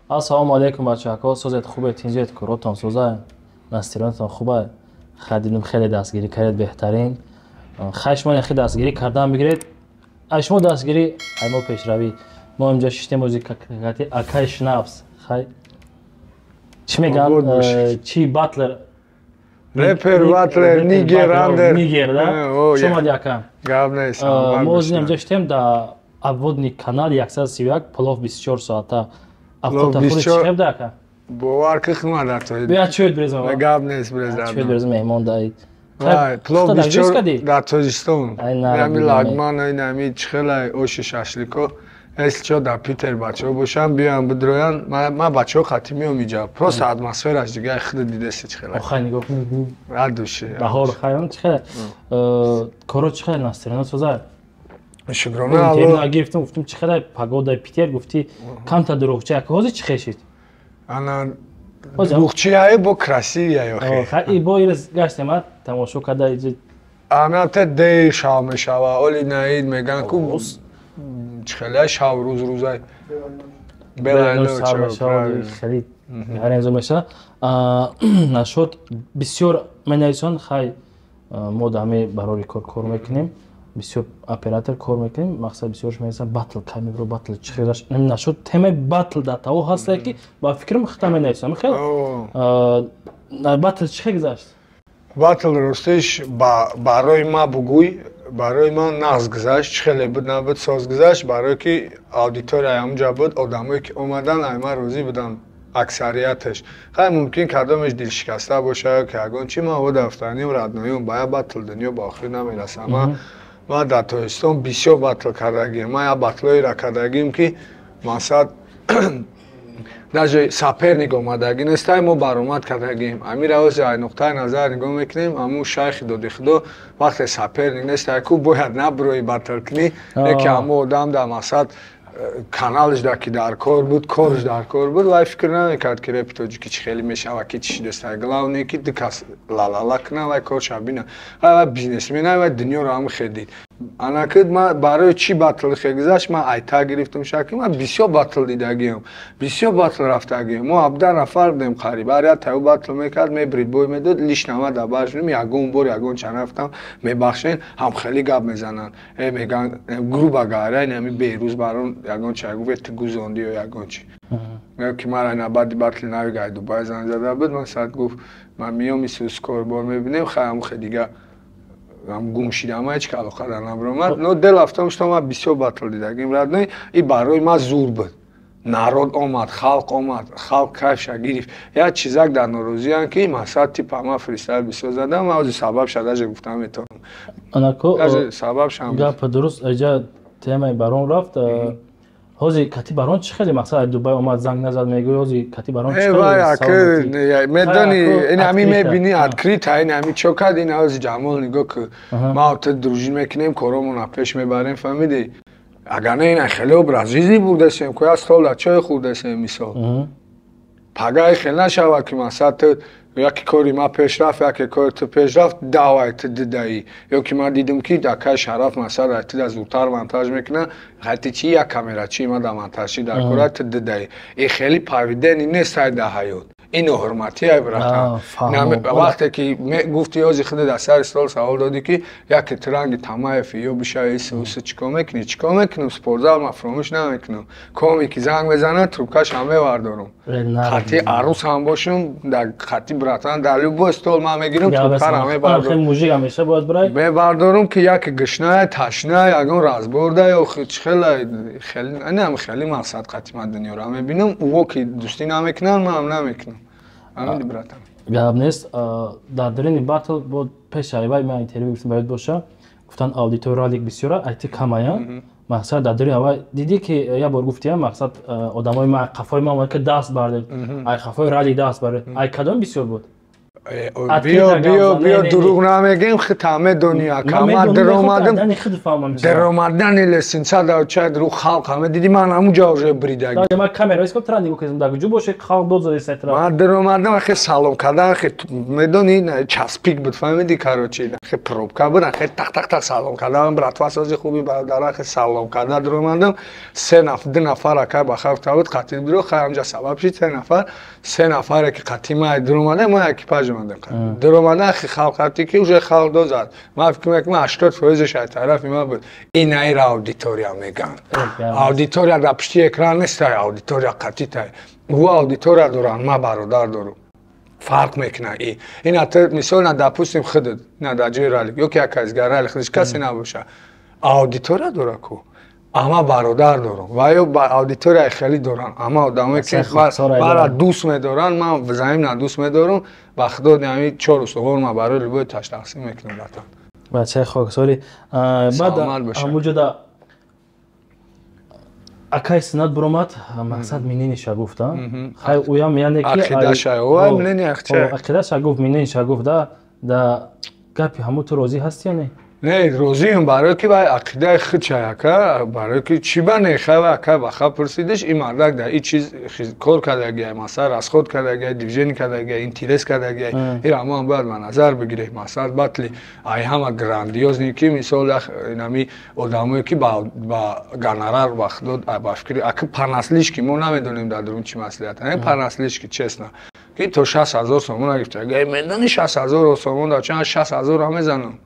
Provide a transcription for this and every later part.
Ассалому алайкум, бачаҳако, созед, хубе, тинҷед, коротон соза, настиронатон хуба? Хай, дидем, хеле дастгирӣ кардед, беҳтарин. Хай, шумо яхе дастгирӣ кардан бигиред, ай шумо дастгирӣ, ай мо пешравӣ. Мо инҷо шиштем ози кати акай Шнапс. Хай, чӣ мегӯянд, чи батлер? Репер, батлер, нигер, андер. Нигер, да? Шумо ака. Гап нест. Мо ози инҷо шиштем да обводный канал 131, плов 24 соата. Авқота худи чӣ хебда, ака? Бовар ки хума дар то. Бия, чӯд брезам. Гап нест, брезам. Чӯд брезам, меҳмон даид. Плов 24 дар Тоҷикистон. Нами лагман, нами чихела оши шашлико. Если чо, дар Питер бачаҳо бошанд, биёянд, бидроянд. Ман бачаҳо хати меом иҷа. Просто атмосфераш дига, худ дидаси чихела. Хай, нигоҳ. Радуши. Баҳор хайон чихела. Коро чихела, настроение соза? Шукрона Алло. Гирифтам, гуфтам, чихела погода Питер, гуфти, камта дуруғча. Ака, ҳозир чӣ хешид? Ана дуруғчияе, бо красивия охи. Хай, бо ирз гаштем, а тамошо карда иҷи. Ана те дер шав мешава, оли наид меган ку чихела шав рӯз рӯзай. Хеле гарензо меша. Нашуд, бисёр менависон. Хай, мо да ҳами барори кор кор мекунем, бисёр оператор кор мекунем, мақсад, бисёрш менависанд: батл кай мебро, батл чӣ хелаш нашуд? Темаи батл дар таво ҳастае, ки ба фикрам хита менависам. Хел батл чӣ хел гузашт? Батл, ростиш, барои ма бугӯй, барои ман нағз гузашт. Чӣ хеле буд набуд, соз гузашт, барое ки аудитория ҳамунҷа буд, одамое ки омадан, ай ман розӣ буданд аксарияташ. Хай, мумкин кадомеш дилшикаста бошад, ки ягон чи ман одафтаним родной ум, ба я батл дунё ба охир намерасам. Ман дар Тоҷикистон бисёр батл кардагим. Ман як батлоеро кардагим, ки мақсад, даже соперник омадагӣ нестай, мо баромад кардагим. Амира ҳози ай нуқтаи назар нигоҳ мекунем, ҳамун шайхи доди худо, вақте соперник нестай ку, бояд набурои батл кунӣ, не ки ҳамун одам дар мақсад каналш да ки дар кор буд, корш дар кор буд, вай фикр намекард, ки репи тоҷикӣ чӣ хеле мешава, ки чӣ шидестай. Главное, ки ду кас лалала кунам, вай корша бина. Вай бизнесмен, вай дунёро ҳам хедид. Анакид ман барои чӣ батл хе гузашт, ман айта гирифтам шаки, ман бисёр батл дидагиам, бисёр батл рафтагиам. Мо 17 нафар будем қариб, ҳар як таю батл мекард, мебрид, бой медод. Лично ман дар баршунем, ягон бор ягон ча нафтам, мебахшен, ҳам хеле гап мезананд, меган, грубо говоря, ами Беҳрӯз барон ягон ча гуфт, ту гузонди ё ягон чи, ки мара на баъди батли нави гай Дубай занг зада буд. Ман сад гуфт, ман миём, исус корбор мебинем. Хай, ҳамун хе дига гум шидам, ҳеч алоқа дар набаромад. Но дело в том, что ман бисёр батл дидагим, родной, и барои ман зур буд. Народ омад, халқ омад, халқ кайфша гирифт. Як чизак дар норозиян, ки мақсад, типа ман фристайл бисёр задам. Ман ҳозир сабабша даже гуфтам метавонам. Анако сабабшам. Гап дуруст, иҷа темаи барон рафт. Ҳозир кати барон чӣ хеле, мақсад, Дубай омад, занг назад, мегӯй, ҳозир кати барон чӣ? Медони, ин ҳами мебини, открыто ин ҳами чо кард, ин ҳози Ҷамол нигоҳ ки, ма ту дружин мекунем, коромона пеш мебарем, фаҳмидӣ? Агар не, ина хеле образ жизни бурдасем, ку як стол дар чой хӯрдасем, мисол. Пагаи хел нашавад, ки мақсад, ту яке кори ма пеш рафт, яке кори ту пеш рафт, давай, ту дидаӣ, ё ки ман дидам, ки дакаи Шараф мақсад ай ту да зудтар монтаж мекунад, хай, ту чи як камерачи ма да монтажчи дар кора, ту дидаӣ. И хеле поведение нест ай дар ҳаёт, ин ҳурматӣ ай, братан. Вақте ки гуфти, ёзи худ дар сари стол савол додӣ, ки яке ту ранги Тамаев ё биша, иси уси, чӣ кор мекунӣ? Чӣ кор мекунам? Спортзал ман фуромӯш намекунам. Коме ки занг мезанад, трубкашам мевардорам. Хати арӯс ҳам бошам, дар хати братан, дар любой стол ман мегирам, трубкара мебардорам. Мужик ҳамеша бояд брай. Мебардорам, ки яке гушная, ташная, ягон разборда ё хела хеле хеле мақсад қати ман дунёро мебинам. Ӯво ки дӯстӣ намекунанд, манам намекунам. Амиди, братан. Гап нест. Дар дарини батл бо пеш айвай ман интервю гирифтам, бояд боша, гуфтанд, аудитория ралик бисёра, айти камая. Мақсад, дар дарини аввал дидӣ, ки як бор гуфтиям, мақсад, одамои ма қафои ма омад, ки даст бардед, ай қафои ралик даст бардед, ай кадом бисёр буд? Биё, биё, биё, дурӯғ намегем, хита медонӣ, ака, ман даромадам, даромадани лестница да чай рӯ халқ ҳама диди, ман ҳамуҷа уже бридаги. Ман камера иско тра нигоҳ кардам, дар куҷо боше, халқ дод зада сайтра. Ман даромадам, ахе салом кардан, ахе медонӣ, час пик буд, фаҳмиди, короче, ахе пробка буд, ахе тақ тақ тақ салом кардан, братва, сози хуби, бародар, ахе салом карда даромадам, се нафар, ду нафар ака ба хафта буд, қатил биро, хай ҳамҷа сабаб шид, се нафар, се нафаре ки қатӣ ма даромадам, ма экипаж омадем. Даромадан ахи халқ ҳатти ки уже халқ дод зад. Ман фикр мекунам, 80 фоизаш аз тарафи ман буд. Ин айра аудитория меган. Аудитория дар пушти экран нестай, аудитория қатитай. Ӯ аудитория доранд, ман бародар дорам. Фарқ мекунад и. Ин ата мисол на, допустим, худат, на дар ҷои ралик, ё ки як касгар ралик худаш касе набоша. Аудитория дора ку. Ама бародар дорам ва ё аудиторияи хеле доранд, ама одамое ки мара дӯст медоранд, ман взаимно дӯст медорам. Ба худо, ҳамин чор устувор ман барои любой таш тақсим мекунам, братан. Бачаи хоксорӣ. Баъд ҳамуҷода акай Синат буромад, мақсад мнениша гуфта, хай уям яъне ки ақидаша гуфт, мнениша гуфт, да гапи ҳаму ту розӣ ҳастӣ ё не? Не, розиам, барое ки вай ақидаи худша, ака, барое ки чӣ ба не, хай вай ака баха пурсидиш, ин мардак дар ин чиз кор кардагиай, масалан, расход кардагиай, движение кардагиай, интерес кардагиай, ира мо ҳам бояд ба назар бигирем. Масалан, батли ай ҳама грандиозный ки мисол инами одамое ки ба гонорар, ба худо, ба фикри ака понаслышке, мо намедонем дар дурун чӣ маслиҳат, понаслышке, честно, ки то 60 000 сомон нагирифта. Медони, 60 000 сомон дар чанд, 60 000 мезанам,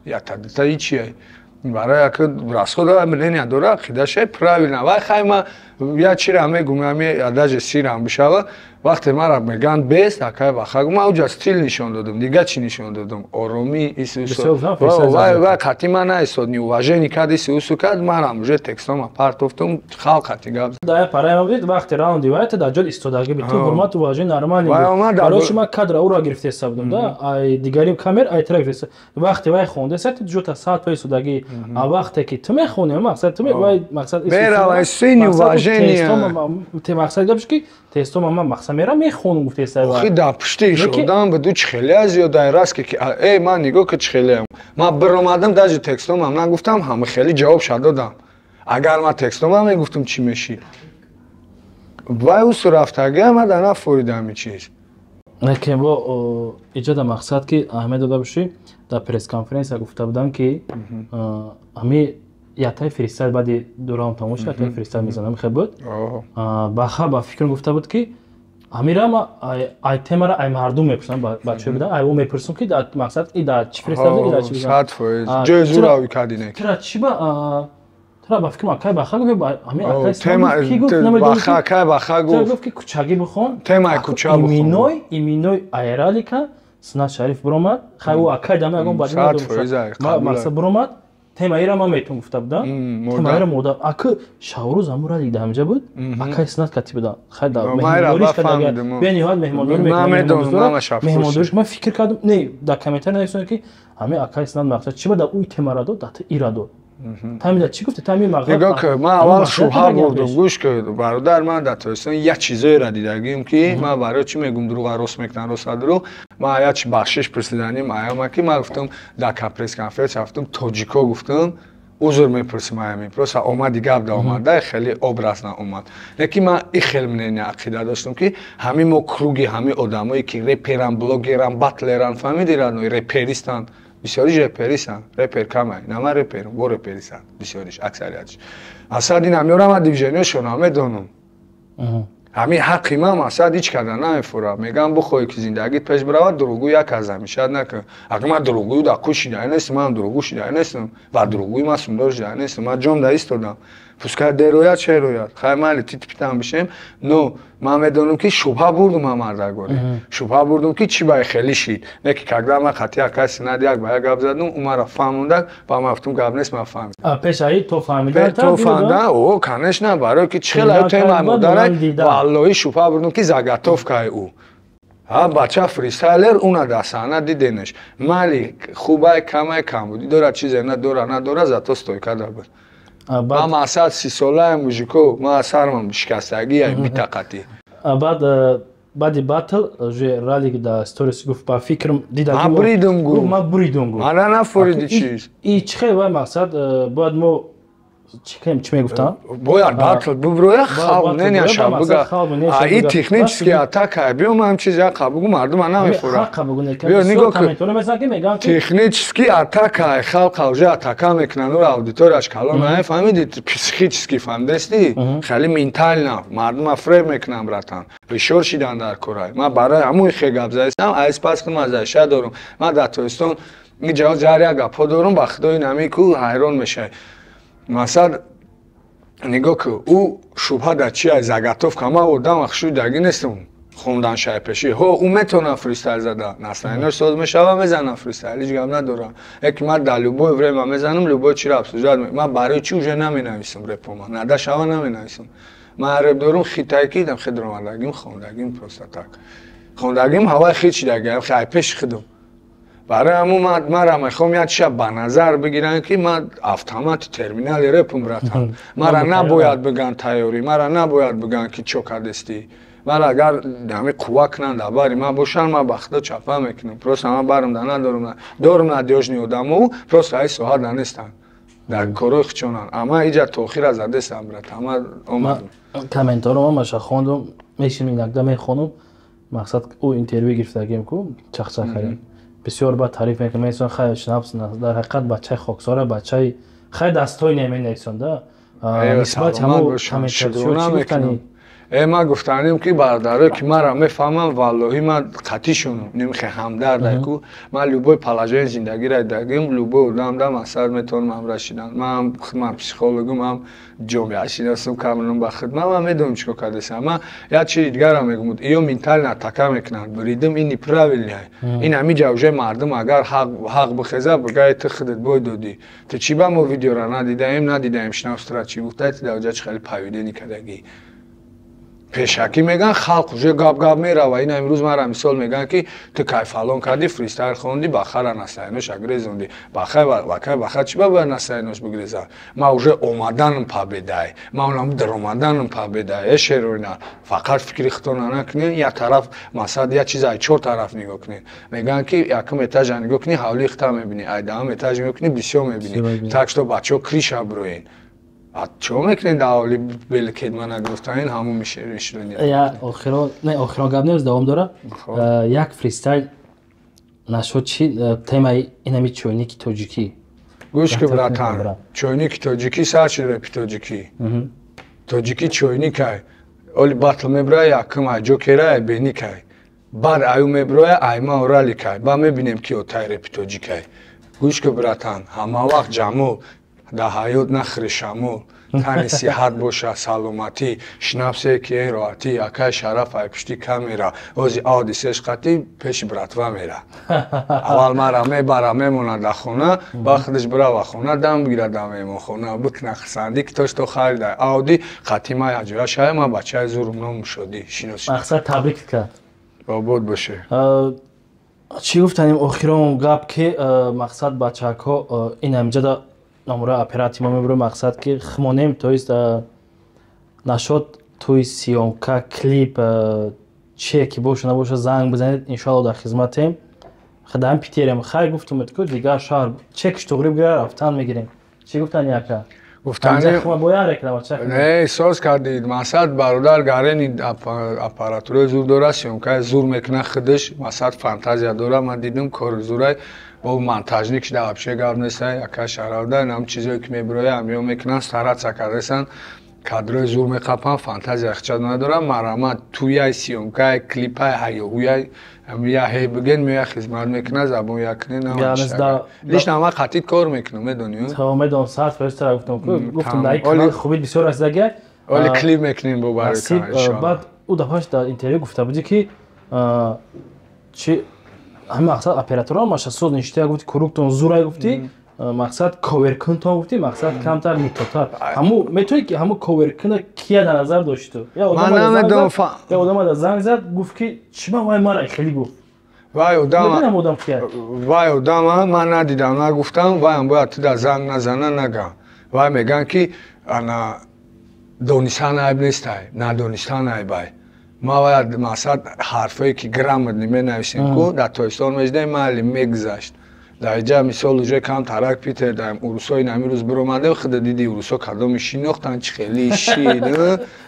якта ҳичие барои як расход. Мнения дора, ақидаша правильно. Вай хай ма я чира мегум, ами даже сирам бишава, вақте мара меган бест акай баха, ма уҷа стил нишон додум, дига чӣ нишон додум, оромӣ, вай вай қати ма наистод, неуважение кард, иси усу кард, марам уже текстома партофтум, халқ қати гап. Да, параям дид, вақте раунди вай та дар ҷои истодагӣ би, ту ҳурмату уважение нормально буд. Барои шума кадра ура гирифтеса будум, да, ай дигари камер ай тра гирифтеса, вақте вай хондеса, ту ҷота саат па истодагӣ, а вақте ки ту мехонӣ, мақсад ту вай мақсад мерава си неуважение. Те мақсад гапш ки тестома ман мақсад мера мехонум, гуфтеса. Охи дар пушти шудам буду, чӣ хеле аз ёдай раст ки эй, ман нигоҳ ки чӣ хелеам, ман биромадам, даже текстомам нагуфтам, ҳама хеле ҷавоб ша додам. Агар ман текстомам мегуфтам, чӣ мешид? Вай усу рафтага, ман дар нафоридам ин чиз. Лекин бо иҷода мақсад ки аҳамият дода бошӣ, дар пресс-конференсия гуфта будам ки ҳами ятай фристайл баъди ду раунд тамом шуд, ятай фристайл мезанам, хел буд, баха ба фикрам гуфта буд ки ҳамира ма ай темара ай мардум мепурсам, бачаҳо буда, ай о мепурсам ки мақсад и дар чӣ фристайл, и дар чӣ. 100% ҷои зурави кардине. Тира чӣ ба тира ба фикрам акай баха гуфт, ҳами акай ки гуфт, баха, акай баха гуфт. Гуфт ки кучагӣ бихон. Темаи куча бихон. Именной, именной айралика Синат Шариф биромад, хай ӯ акай дама ягон бади мақсад биромад, темаира ман метон гуфта будам, темаира модар ака шаврӯз ҳамун ралик дар ҳамҷа буд, акай Синат кати будам, хай бениҳоят меҳмондорӣ, меҳмондорӣ. Ман фикр кардам, не, дар комментарий нависонед ки ҳамин акай Синат мақсад чӣ ба дар ӯ темара дод, дар ира дод, тамида чӣ гуфти, тами мақсад. Нигоҳ кун, ман аввал шубҳа бурдум, гӯш кун, бародар, ман дар Тоҷикистон як чизоеро дидагим ки ман барои чӣ мегум, дурӯға рост мекунам, роста дурӯғ. Ман як чи бахшиш пурсиданим аяма ки ман гуфтам дар пресс-конференсия, гуфтам тоҷико, гуфтам узр мепурсим, аями просто омади гап да омада, хеле образно омад, лекин ман и хел мнения, ақида доштам ки ҳамин мо круги ҳамин одамое ки реперан, блогеран, батлеран, фаҳмиди, родной, реперистанд, бисёриш реперистанд, репер камай, на ман реперам, бо реперистанд бисёриш, аксариятиш. Асад ин ҳамёра ман движениёшон намедонам, ҳамин ҳаққи ман масад ҳеҷ када намефура. Мегӯям, бихоҳӣ ки зиндагит пеш биравад, дурӯғгӯ як аз ҳамишат накун. Агар ман дурӯғгӯю дар кӯ шидаи нестам, ман дурӯғгӯ шидаи нестам ва дурӯғгӯи ман сундор шидаи нестам. Ман ҷом да истодам, пускай дерояд, шерояд, хай майли, титпитам бишем, но ман медонам ки шубҳа бурдум, ман мардагорӣ шубҳа бурдум ки чӣ ба хелӣ шид, не ки когда ман хати акай Синад як ба як гап задум, ӯ маро фаҳмондак, ба ман гуфтум гап нест, ман фаҳмидам. Пешаи то фаҳмидан то фаҳмидан, о, конечно, барое ки чӣ хел тема модарай, валлоҳи, шубҳа бурдум ки заготовкаи ӯ. Ҳа, бача фристайлер, уна дар саҳна диденеш, майли, хубай, камай, камбудӣ дорад, чизе надора, надора, зато стойка да буд. Ман масад 30-солаем, мужико, ман сармам шикастагӣ битақатӣ. Баъд Баъди батл уже ралик да сторис гуфт, ба фикрам дида. Ман буридум гу. Ман буридум гу. Мана нафуриди чиз. И чӣ хел вай мақсад бояд мо чӣ кунем, чӣ мегуфтам? Бояд батл буброя, халқ неняша буга. А и технический атака, биё ман чиз яқа бугу, мардума намефура. Биё нигоҳ кун. Технический атака, халқа уже атака мекунанд, ура аудиторияш калон, фаҳмиди, психически фаҳмидасти? Хеле ментально мардума фреб мекунанд, братан. Бисёр шидан дар корай. Ман барои ҳамои хе гап задистам, айс пас худам азайша дорум. Ман дар Тоҷикистон ин ҷавоб ҷар як гапҳо дорум, ба худои нами ку ҳайрон мешавӣ. Масалан, нигоҳ ку, ӯ шубҳа дар чи ай заготовка, ман одам ахшӯи нестам хондан шай пеши. Ҳо, ӯ метавонад фристайл зада, настроениаш соз мешава, мезанам фристайл, ҳеҷ гап надорам. Яке ман дар любое время мезанам, любой чиро обсуждать. Ман барои чӣ уже наменависам репома, нада шава наменависам. Ман реп дорум, хитайки дам хидромадагим, хондагим, просто так. Хондагим ҳаваи хит шидагим, хай пеши хидум. Барои ҳамун мара мехоҳам як чиша ба назар бигирам, ки ман автомати терминали репум, братан. Мара набояд биган тайёрӣ, мара набояд биган ки чо кардестӣ. Мара агар ҳами қувва кунанд, дар бари ман бошанд, ман ба худо чапа мекунам. Просто ман барам да надорум, дорум надёжный одамо, просто ай соҳа да нестанд, дар корҳои хичонанд. Ама иҷа то охира задестам, брат, ама омадам. Комментаро ман маша хондум, мешинам, иногда мехонум. Мақсад, ӯ интервю гирифтагим ку, чахчах кардем, бисёр бад таъриф мекунам, менависон, хай шнапс дар ҳақиқат бачаи хоксора, бачаи хай дастои неменависон да нисбати ҳамо комментарчиҳо чӣ гуфтанӣ? Ман гуфтанем, ки бародарое ки маро мефаҳмам, валлоҳи ман қатишонам немихе ҳамдардай ку. Ман любой положение зиндагиро дагим, любой одам да масалан метавонам ҳамра шидан. Ман ман психологум, ҳам ҷомеашиносам, камрам ба хидмат, ман медонам чӣ кор кардасам. Ман як чизи дигарро мегӯм: иё ментально атака мекунанд, буридим, ин неправильно. Ин ҳамиҷа уже мардум агар ҳақ бихеза, бигӯяд, ту худат бой додӣ, ту чӣ ба мо видеоро надидаем, надидаем шиносра чӣ гуфта, ту дар ҷа чӣ хеле поведение кардагӣ. Пешакӣ меган, халқ уже гап гап мерава. Ина имрӯз мара мисол меган, ки ту кай фалон кардӣ, фристайл хондӣ, ба хара настроениеша гирезондӣ. Бахай вакай баха чӣ ба бояд настроениеш бигиреза? Ман уже омаданам победай, ман унам даромаданам победай. Э шероина, фақат фикри худтона накунед як тараф, масалан, як чиз ай чор тараф нигоҳ кунед. Мегӯянд, ки якум этажа нигоҳ кунӣ, ҳавлии хута мебинӣ, ай даҳум этаж нигоҳ кунӣ, бисёр мебинӣ. Так что, бачаҳо, крыша броен. Чо мекунед дар ҳавли белкет мана гуфтанин ҳамун мишелени? Я охиро, не, охиро гап нест, давом дора. Як фристайл нашуд, чи темаи инами чойники тоҷикӣ? Гӯш ки, братан, чойники тоҷикӣ сар шуд репи тоҷикӣ. Тоҷикӣ чойникай. Оли батл мебирая, якум ай ҷокерай беникай, баъд аю мебироя айма ораликай, ба мебинем, ки отай репи тоҷикай. Гӯш ки, братан, ҳама вақт ҷамол, дар ҳаёт нахӯри шамол, тани сиҳат боша, саломатӣ, шнапсе ки э роҳатӣ, акай Шараф ай пушти камера ози ауди сеш қатӣ пеши братва мера. Аввал мара мебара, мемонад дар хона, ба худаш бирава хона, дам бигира дар меҳмонхона, бикна хисандӣ, ки то харида ауди қатӣ ма якҷоя шава. Ма бачаи зурум номушодӣ шиносӣ. Мақсад, табрик кард. Обод боше. Чӣ гуфтанем, охирон гап, ки мақсад, бачаҳако, ин ҳамҷада номура оператор мо мебурем, мақсад, ки хмонем, то есть нашод туи съёмка, клип, чие ки боша набоша, занг бизанед, иншоалло дар хизматем. Даҳам Питерем, хай гуфтумед ку, дигар шаҳр чекш туғри бигира, рафтан мегирем. Чӣ гуфтани, ака? Не, соз кардид. Масад бародар гарени аппаратураи зур дора, съёмкаи зур мекуна худаш, масад фантазия дора, ман дидам, кори зурай бо монтажник шуда, вообще гап нестай. Ака Шарафда нам чизое ки мебироя, ҳамиё мекунанд, стараться кардасан, кадрои зур меқапанд, фантазия хича надорам. Марама туяй, съёмкай, клипай, ҳаёҳуяй я ҳей биген, мея хизмат мекуна, забон якне. Лично ман қатид кор мекунам, медонӣ. Медонам, 100% гуфтам, гуфтам, дар канал хубид бисёр расидагия. Оли клип мекунем бо. Баъд ӯ дафъаш дар интервю гуфта будӣ, ки чи ҳамин мақсад операторон маша соз ништа, гуфти, куруктон зурай, гуфти, мақсад коверкунтон, гуфти, мақсад камтар митотар. Ҳаму метавонӣ, ки ҳаму коверкуна кия дар назар дошту? Я одама занг зад, гуфт, ки чима вай мара хеле гуфт. Вай одама, вай одама ман надидам, нагуфтам, вайам бояд туда занг назана, нагам. Вай мегӯянд, ки ана донистан айб нестай, надонистан айбай. Ма бояд мақсад ҳарфое ки грамотно менависем ку, дар Тоҷикистон межидаем, майли, мегузашт. Дар иҷа мисол уже кам тарак Питер дар урусои нами рӯз биромадем, худа диди урусо кадоми шинохтан, чи хели шид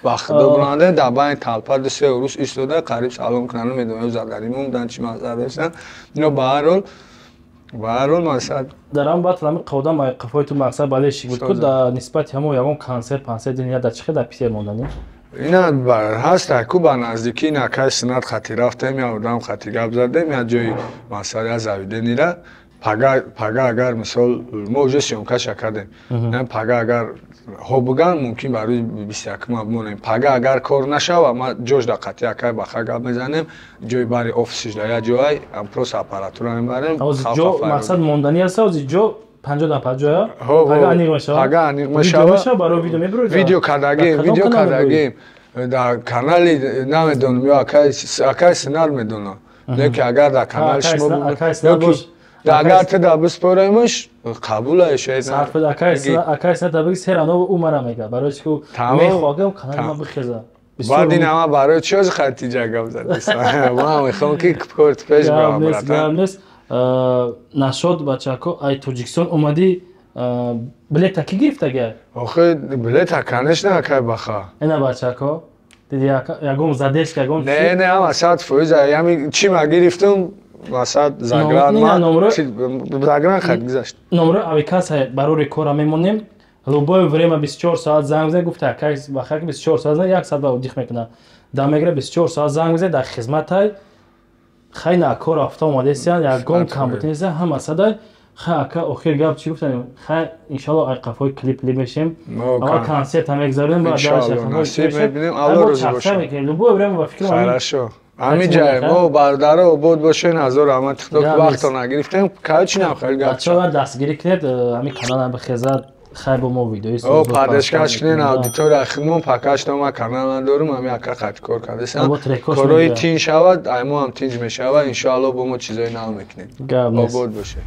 ба худо биромадем, дар байни толпа ду се урус истода, қариб салом кунан, намедонам задаримон будан, чи мақсад доштан. Ино ба ҳар ҳол мақсад. Дар ҳам батл ҳами қодам қафои ту мақсад болельщик буд ку, дар нисбати ҳамо ягон консерт пансерт дини дар чи хел дар Питер монданӣ? Ина ҳаст ку, ба наздикӣ накай синат хати рафтем, я одам хати гап задем, я ҷои мақсад, я заведение ра. Пага агар мисол мо уже съёмка ша кардем, пага агар ҳо буган, мумкин ба рӯзи 21-ма бимонем. Пага агар кор нашава, ма ҷош да қатъи акай баха гап мезанем, ҷои бари офисиш да я ҷоай просто аппаратура мебарем. Мақсад монданӣ аст, ози ҷо 50 на 50. Пага аниқ мешава, пага аниқ мешава. Барои видео мебуред? Видео кардагим дар канали, намедонам, ё акай Синар медонам, не ки агар дар канали шумо, агар ту да биспоремаш, қабул. Акай Синар да биги, серано ӯ мара мега, барои чи ки мехоҳам канали ма бихеза. Баъд ин ҳама барои чӣ ози хатиҷа гап задист? Ман мехоҳам ки корт пеш барам. Нест нашод, бачако, ай Тоҷикистон омадӣ, билета кӣ гирифтага? Охи, билета, конечно, акай баха. Ина, бачако, диди, ягон задержка, ягон? Не, ҳама 100%. Ями чӣ ма гирифтам, масад загран, загран хат гузашт. Номро авикаса барори кора мемонем, любое время 24 соат занг бизанед. Гуфта акай баха, ки 24 соат занг, як соат ба отдых мекунад, да мегира, 24 соат занг бизанед, дар хизматай. Хай, на кор рафта омадесиян, ягон камбути неста, ҳама садай. Хай, ака, охир гап чӣ гуфтанем? Хай, иншалло, ай қафои клип ли мешем, ава консерт ҳам мегзаронем. Любое время, ба фикр. Хорошо, ҳамин ҷай мо, бародаро, обод бошен, ҳазор раҳмат, худо вақто нагирифтем, короче, нам хеле гап. Бачаҳо, дастгирӣ кунед, ҳамин канал бихезад. Хай, бо мо видеои. О, поддержка ш кунен аудитория худмон. Пока что ма канал надорум, ҳами ака қати кор кардесам, корои тинҷ шавад, ай мо ҳам тинҷ мешавад, иншоалло. Бо мо чизои нав мекунем, обод боше.